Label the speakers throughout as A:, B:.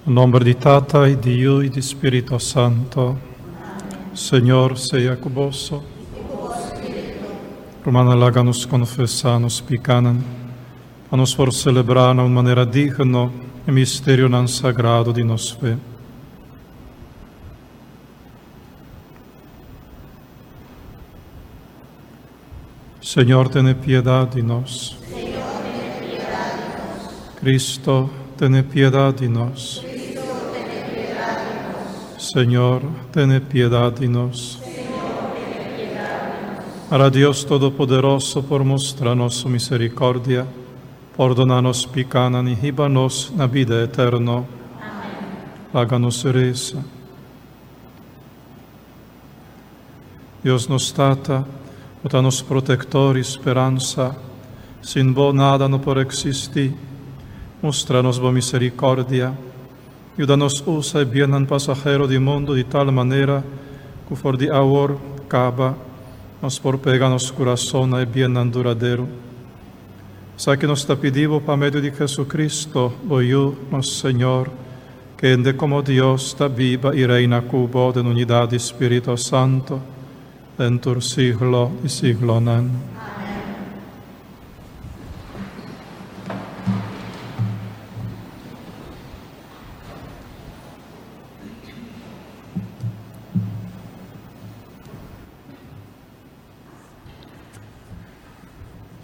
A: Nomber di Tata y di Yu y di Spirito Santo. Señor sea cu boso. Rumannan laga nos confesa nos picanan, pa nos por celebra na un manera digno e misterionan sagrado di nos fe. Señor tene piedad di nos. Cristo tene piedad di nos. Señor tene piedad di nos. Ara Dios Todopoderoso por mustra nos su misericordia, pordona nos picanan y hiba nos na bida eterno. Laga nos reza. Dios nos Tata, bo ta nos protector y speransa, sin bo nada no por existi. Mustra nos bo misericordia. Yuda nos usa e biennan pasahero di mundo di tal manera cu for di awor caba nos por pega nos curason na e biennan duradero. Esaki nos ta pidi bo pa medio di Jesucristo, bo Yu, nos Señor, Kende komo Dios ta biba i reina ku bo den unidat di Spirito Santo, den tur siglo di siglonan.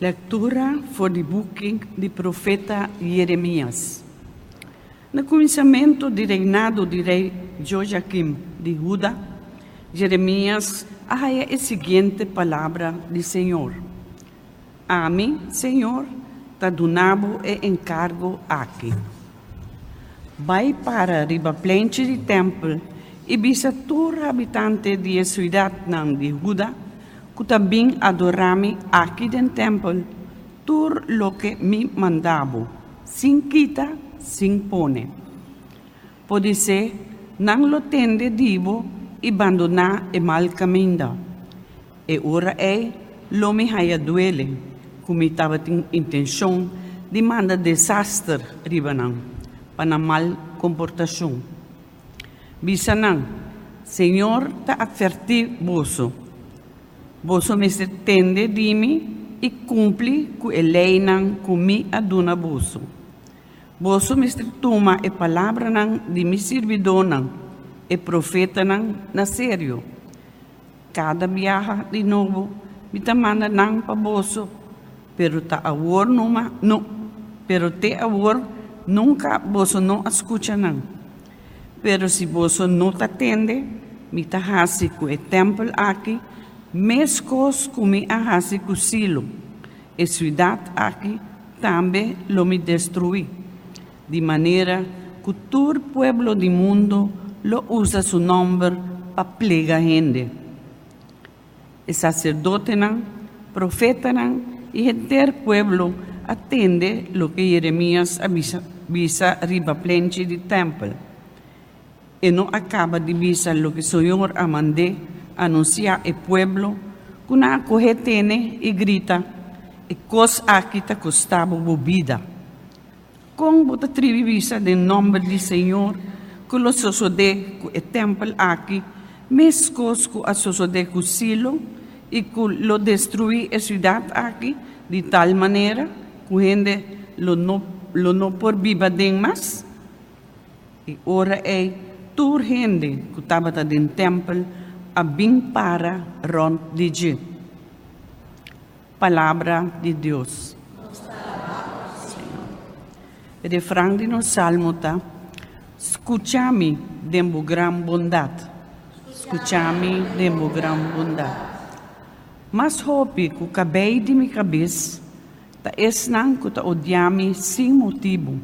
B: Lektura for di buki di profeta Yeremías. Na kuminsamentu di reinado di rei Jojakim di Huda, Jeremías a haya e siguiente palabra di señor, Ami, señor, ta duna bo e enkargo aki. Bai para riba plenchi di tèmpel i bisa tur habitante di e siudatnan di Huda ku ta bin adorá mi aki den tèmpel tur loke mi manda bo, sin kita, sin pone. Podisé nan lo tende di bo i bandoná e mal kaminda. E ora ei lo mi haya duele ku mi tabatin intenshon di manda desaster riba nan pa nan mal komportashon. Bisa nan, Señor ta atvertí boso, Boso mester tende di mi i kumpli ku e leinan ku mi a duna boso. Boso mester tuma e palabranan di mi sirbidónan, e profetanan, na serio. Kada biaha di nobo mi ta manda nan pa boso, pero ta awor numa no, pero te awor nunka boso no a skucha nan. Pero si boso no ta tende, mi ta hasi ku e tèmpel aki meskos ku mi a hasi ku Silo, e siudat aki tambe lo mi destruí, di manera ku tur pueblo di mundu lo usa su nòmber pa plega hende. E saserdotenan, profetanan i henter pueblo a tende loke Yeremías a bisa riba plenchi di tèmpel. E no a kaba di bisa loke Señor a mand'é anunsiá e pueblo, ku nan a kohe tene i grita, E kos aki ta kosta bo bo bida. Kon bo ta tribi bisa den nòmber di Señor ku lo sosodé ku e tèmpel aki meskos ku a sosodé ku Silo i ku lo destruí e siudat aki di tal manera ku hende lo no lo no por biba den mas? E ora ei tur hende ku tabata den tèmpel a bin para rònt di dje. Palabra di Dios. E refran di nos salmo ta, Skucha mi den bo gran bondat, skucha mi den bo gran bondat. Mas hopi ku kabei di mi kabes ta esnan ku ta odia mi sin motibu.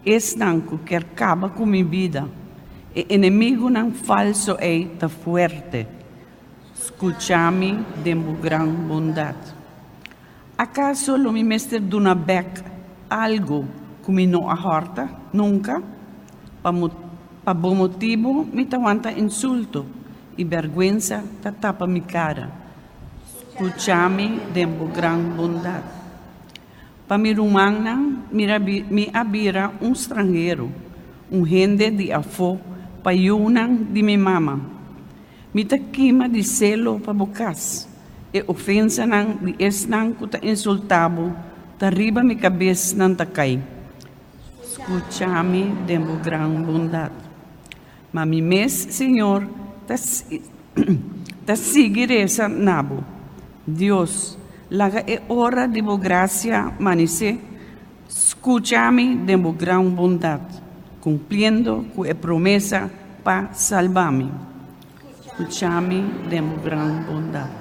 B: Esnan ku kier kaba ku mi bida, e enemigunan falso ei ta fuerte. Skucha mi den bo gran bondat. Akaso lo mi mester duna bèk algu ku mi no a hòrta nunka? Pa pa bo motibu mi ta wanta insulto, i bèrgwensa ta tapa mi kara. Skucha mi den bo gran bondat. Pa mi rumannan mi a bira un stranhero, un hende di afó pa yunan di mi mama. Mi ta kima di selo pa bo kas, e ofensanan di esnan ku ta insultá bo ta riba mi kabes nan ta kai. Skucha mi den bo gran bondat. Ma mi mes, Señor, ta ta sigui resa na bo. Dios, laga e ora di bo grasia manisé. Skucha mi den bo gran bondat, kumpliendo ku e promesa pa salba mi. Skucha mi den bo gran bondat.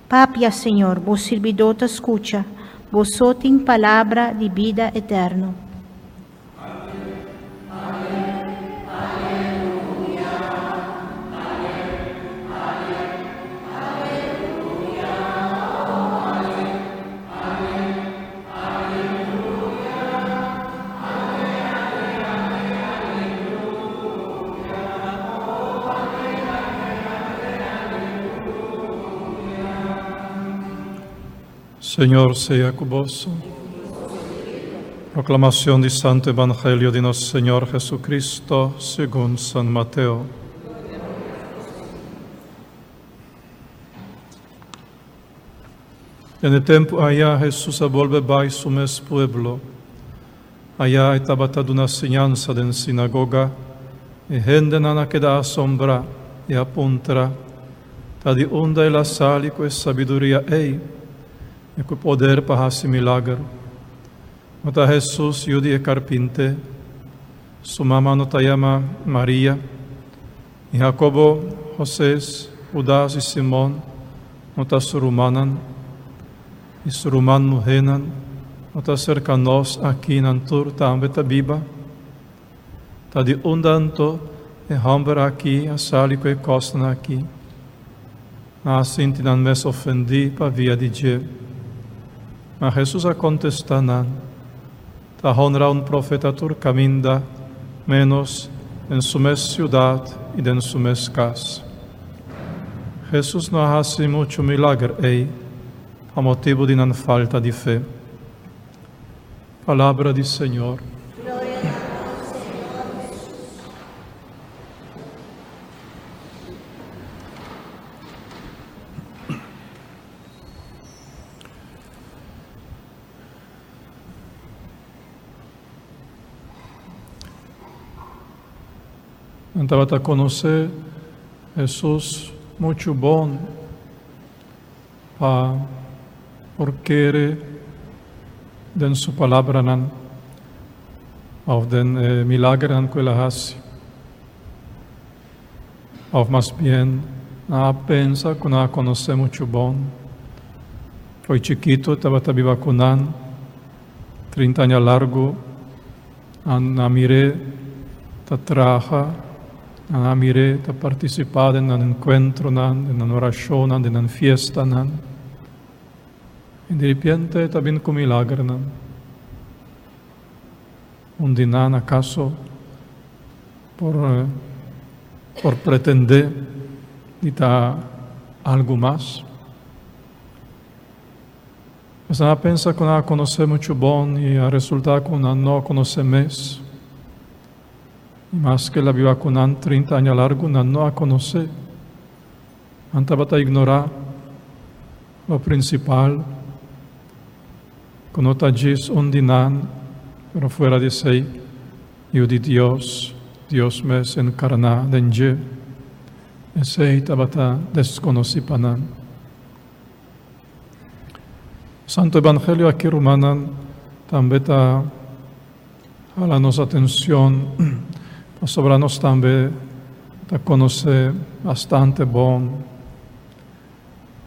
C: Papia, Señor, bo sirbidó ta skucha, bo so tin palabra di bida eterno.
A: Señor sea ku boso. Proclamación di Santo Evangelio di nos Señor Jesucristo según San Mateo. Den e tempu aya Hesus a bolbe bai su mes pueblo. Aya e tabata duna siñansa den sinagoga. E hendenan a keda asombrá i a puntra, Ta di unda el a sali ku e sabiduria ei i ku e poder pa hasi milager? No ta Hesus yu di e karpinté? Su mama no ta yama Maria? I Hakobo, Hoses, Hudas i Simon no ta su rumannan? I su ruman muhénan no ta serka nos aki nan tur tambe ta biba? Ta di unda anto e hòmber aki a sali ku e kosnan aki? Nan a sinti nan mes ofendí pa via di dje. Ma Hesus a kontestá nan, Ta honra un profeta tur kaminda, ménos den su mes siudat i den su mes kas. Hesus no a hasi muchu milager ei pa motibu di nan falta di fe. Palabra di Señor. Nan tabata konosé Hesus muchu bon pa por kere den su palabranan òf den e milagernan ku el a hasi. Òf mas bien, nan a pensa ku nan a konosé muchu bon. Fo'i chikitu tabata biba ku nan, 30 aña largu nan a mir'é ta traha, nan a mir'é ta partisipá den nan enkuentronan, den nan orashonnan, den nan fiestanan. I diripiente e ta bin ku milagernan. Un di nan akaso por por pretendé di ta algu mas? Pues nan a pensa ku nan a konosé muchu bon i a resultá ku nan no a konosé mes. I maske el a biba ku nan 30 aña largu, nan no a konosé. Nan tabata ignorá lo prinsipal, ku no ta djis un di nan. Pero fuera di esei, Yu di Dios, Dios mes enkarná den dje, esei tabata deskonosí pa nan. Santo Evangelio aki, rumannan, tambe ta hala nos atencion pasobra nos tambe ta conoce bastante bon.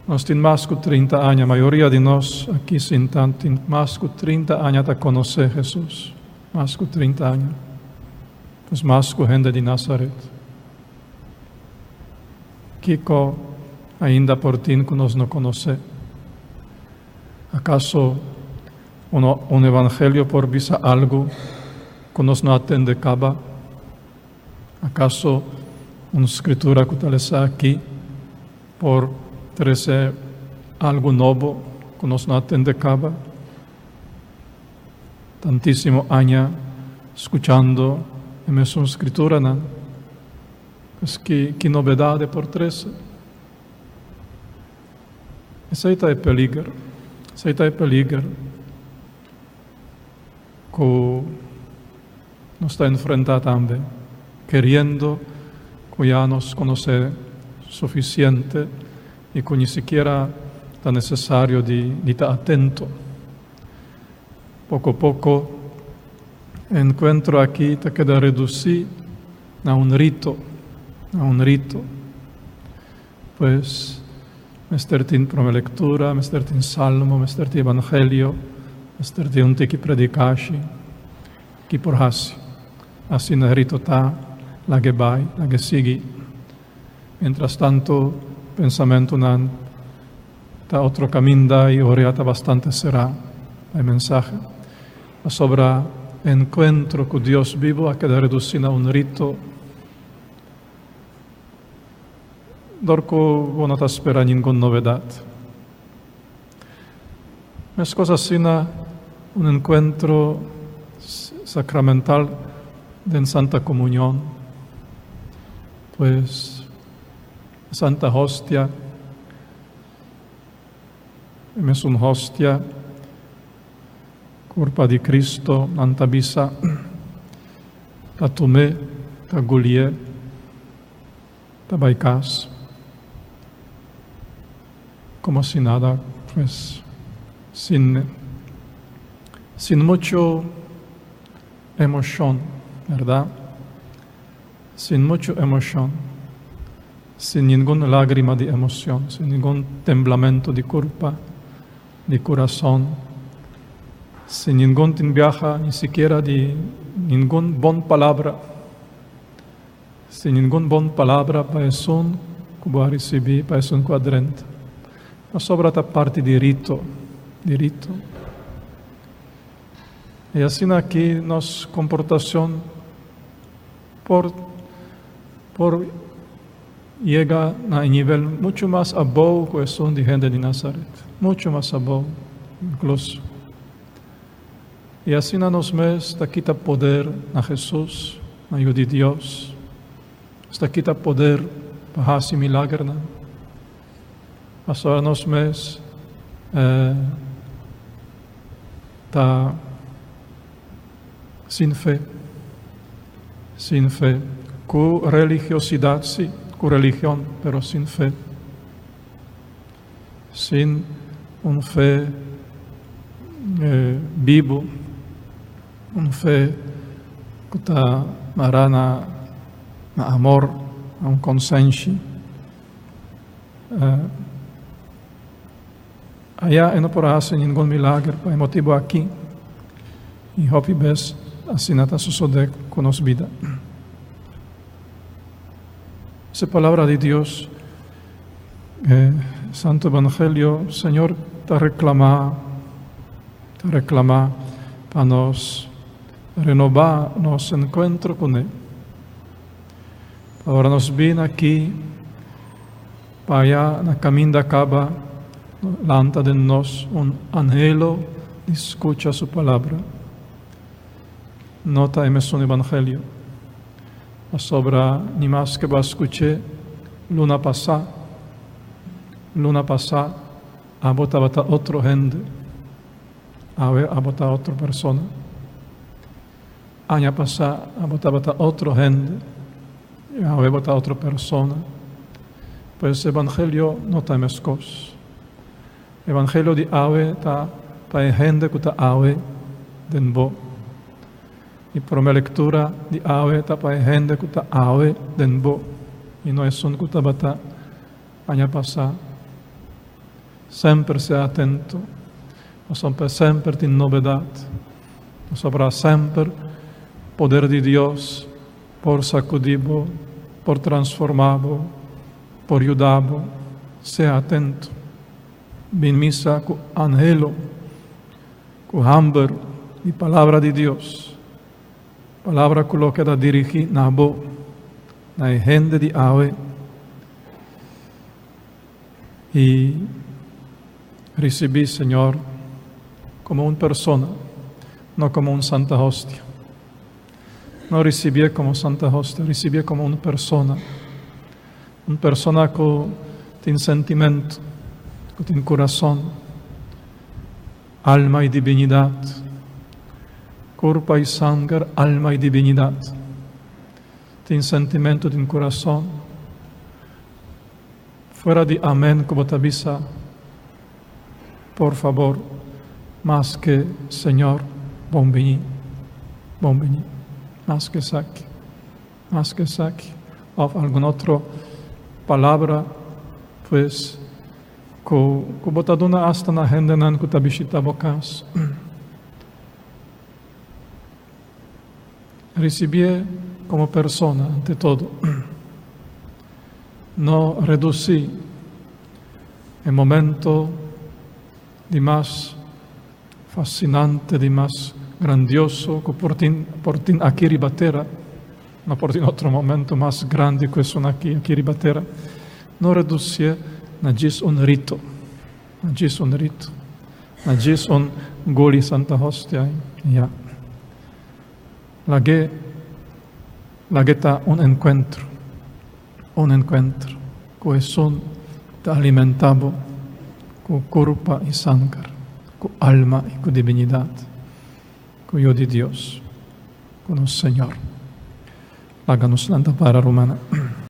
A: Nos tin mas cu 30 aña, mayoria di nos aki sinta tin mas cu 30 aña ta conoce Jesus, mas cu 30 aña. Pues mas cu hende di Nazaret. Kiko ainda por tin ku nos no konosé? Akaso un evangelio por bisa algu ku nos no a tende kaba? Akaso un skritura ku ta lesa aki por trese algu nobo ku nos no a tende kaba? Tantísimo aña skuchando e mesun skrituranan. Pues ki ki novedad e por trece? Esey ta e peliger. Esey ta e peliger cu nos ta enfrenta tambe, keriendo cu ya nos conoce suficiente y cu ni sikiera ta necesario di di ta atento. Poco poco e encuentro aki ta keda reduci na un rito, na un rito. Pues, mester tin prome lectura, mester tin salmo, mester tin evangelio, mester tin un tiki predicashi. Ki por haci? Asina rito ta, lag'e bai, lag'e sigui. Mientras tanto, pensamentonan ta otro caminda y orea ta bastante cerá pa e mensahe. Pasobra e encuentro cu Dios bibo a keda reduci na un rito. Dor cu bo no ta spera ningun novedad. Mescos asina un encuentro sacramental den Santa Comunion. Pues Santa Hostia, e mesun hostia, Kurpa di Cristo, nan ta bisa, ta tum'é, ta gulié, ta bai kas, komo si nada, pues, sin, sin mucho emoshon, bèrdat? Sin mucho emoshon, sin ningun lágrima di emocion, sin ningun temblamento di kurpa, di kurason, sin ningun tin biaha ni sikiera di ningun bon palabra, sin ningun bon palabra pa esun ku bo a risibí, pa esun ku a drenta. Pasobra ta parti di rito, di rito. I asina aki nos komportashon por por yega na e nivel muchu mas abou ku esun di hende di Nazaret, muchu mas abou inkluso. I asina nos mes ta kita poder na Hesus, na Yu di Dios. Nos ta kita poder pa hasi milagernan. Pasobra nos mes ta sin fe, sin fe, ku religiosidat si, ku religion, pero sin fe, sin un fe bibu, un fe ku ta mará na amor, na un konsenshi. Aya e no por a hasi ningun milager pa e motibu aki, i hopi bes asina ta sosodé ku nos bida. Esa palabra di Dios, e Santo Evangelio, Señor ta reklamá, ta reklamá pa nos renobá nos enkuentro kuné. Ora nos bin aki pa aya na kaminda kaba, lanta den nos un anhelo di skucha su palabra. No ta e mesun evangelio, pasobra ni maske bo a skuch'é luna pasá, luna pasá abo tabata otro hende, awe abo ta otro persona. Aña pasá abo tabata otro hende i awe bo ta otro persona. Pues evangelio no ta meskos. Evangelio di awe ta pa e hende ku ta awe den bo. I promé lektura di awe ta pa e hende ku ta awe den bo i no esun ku tabata aña pasá. Semper sea atento, pasobra semper tin nobedat, pasobra semper poder di Dios por sacudí bo, por transformá bo, por yuda bo. Sea atento. Bin misa ku anhelo, ku hamber di Palabra di Dios, Palabra ku lo keda dirigí na bo, na e hende di awe. I risibí Señor komo un persona, no komo un santa hostia. No risibié komo santa hostia, risibié komo un persona. Un persona ku tin sentimentu, ku tin kurason, alma i dibinidat, kurpa i sanger, alma i dibinidat. Tin sentimentu, tin kurason. Fuera di amen ku bo ta bisa, por fabor, maske Señor bon bini, bon bini, maske esaki, maske esaki, òf algun otro palabra, pues, ku ku bo ta duna asta na hendenan ku ta bishita bo kas. Risibié komo persona ante todo. No redusí e momento di mas fascinante, di mas grandioso ku por tin por tin aki riba tera. No por tin otro momento mas grandi ku esun aki, aki riba tera. No redusié na djis un rito, na djis un rito, na djis un goli Santa Hostia i ya. Lag'é, lag'é ta un enkuentro, un enkuentro ku esun ku ta alimentá bo ku kurpa i sanger, ku alma i ku dibinidat, ku Yu di Dios, ku nos Señor. Laga nos lanta para, rumannan.